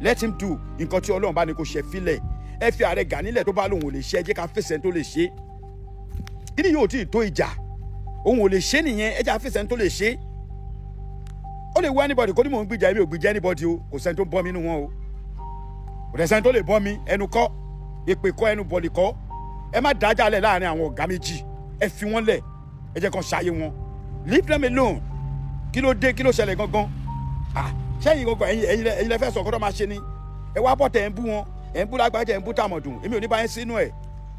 let him do nǹkan tí Ọlọ́run bá ní kó ṣe. Filẹ̀, ẹ fi ààrẹ Gani lẹ̀. Tó bá lòun ò lè ṣe, ẹ jẹ́ ká fèsì ẹni tó lè ṣe. Kí ni yóò tí ì tó ìjà? Òun ò lè ṣe nìyẹn, ẹ jẹ́ ká fèsì ẹni tó lè ṣe. Ó lè wá anybody kó ní mò ń gbìjà. Èmi ò gbìjà anybody o. Kò sẹ́ni tó ń bọ́ mi nínú wọn o, kò dẹ̀ sẹ́ni tó lè bọ́ mi. Ẹnu kọ́, èpè kọ́, ẹnu bọ̀lì kọ́. Ẹ má dájà lẹ̀ láàrin àwọn ọ̀gá méjì. Ẹ fi wọ́n lẹ̀, ẹ jẹ́ kàn ṣàyè wọn. Leave them alone. Kí ló dé? Kí ló ṣẹlẹ̀ gangan? Ah, sẹ́yìn gangan, ẹ̀yin lẹ fẹ́ sọ kọ́tọ́ máa ṣe ni. Ẹ wá bọ̀ tẹ̀ ń bú wọn, ẹ̀ ń bú lágbájá, ẹ̀ ń bú tàmọ̀dùn. Èmi ò ní bá yín sínú ẹ̀.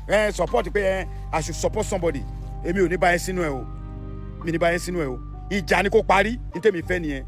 Ẹ support pé ẹ I should support somebody, èmi ò ní bá yín sínú ẹ̀ o, mi ní bá yín sínú ẹ̀ o. Ìjà ni kó parí ní tèmi fẹ́ nìyẹn.